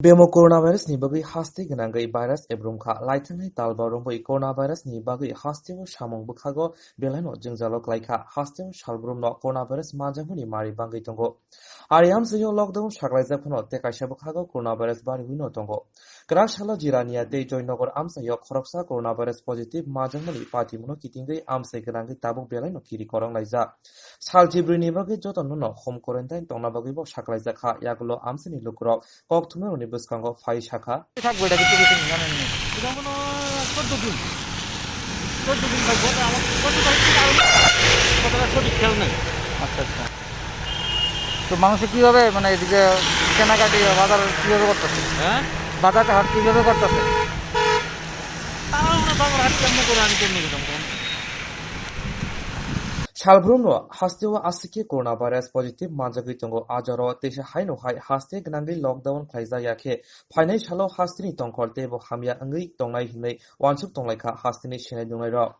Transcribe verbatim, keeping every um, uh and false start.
Bemo coronavirus ni bagwi haste gwnangwi virus ebrumkha. Laithangnai talba romwi coronavirus ni bagwi hasteo samung bwkhago belaino jwngjalo klaikha. Hasteo salbrumno coronavirus manjakmani mari bangwi tongo. Ari amchaio lockdown saklaijak phano tei kaisa bwkhago coronavirus bariwino tongo. Kwrak salo Jirania tei Joynagar amchaio khoroksa coronavirus positive manjakmani patimungno kitingwi amchai gwnangwi tabuk belaino kiri korong laijak. Sal chibrwini bagwi jotono no home quarantine tongna bagwibo saklaijakha, yagulo amchaini lukurok kok thumnairokni bwskango phai sakha. থাকবো, এটা কিছু কিছু জানেন না। এটা মনে হয় চোদ্দ দিন। চোদ্দ দিন থাকবো, তো আমার চোদ্দ তারিখ থেকে আরম্ভ হবে। কতটা সঠিক খেয়াল নেই। আচ্ছা, আচ্ছা। তো মানুষে কিভাবে, মানে, এদিকে কেনাকাটি বা বাজার কিভাবে করতেছে? হ্যাঁ? বাজার হাট কিভাবে করতেছে? তারা ওনার বাজার হাট কেমন করে, আমি কেমনি করতাম তখন? Salbrumno hasteo aswkhe coronavirus positive manjagwi tongo. A jorao teisa haino hai haste gwnangwi lockdown khlaijak ya khe phainai salo hasteni tongkhor teibo hamya wngwi tongnai hinwi uansuk tonglaikha hasteni sinai nungnairok.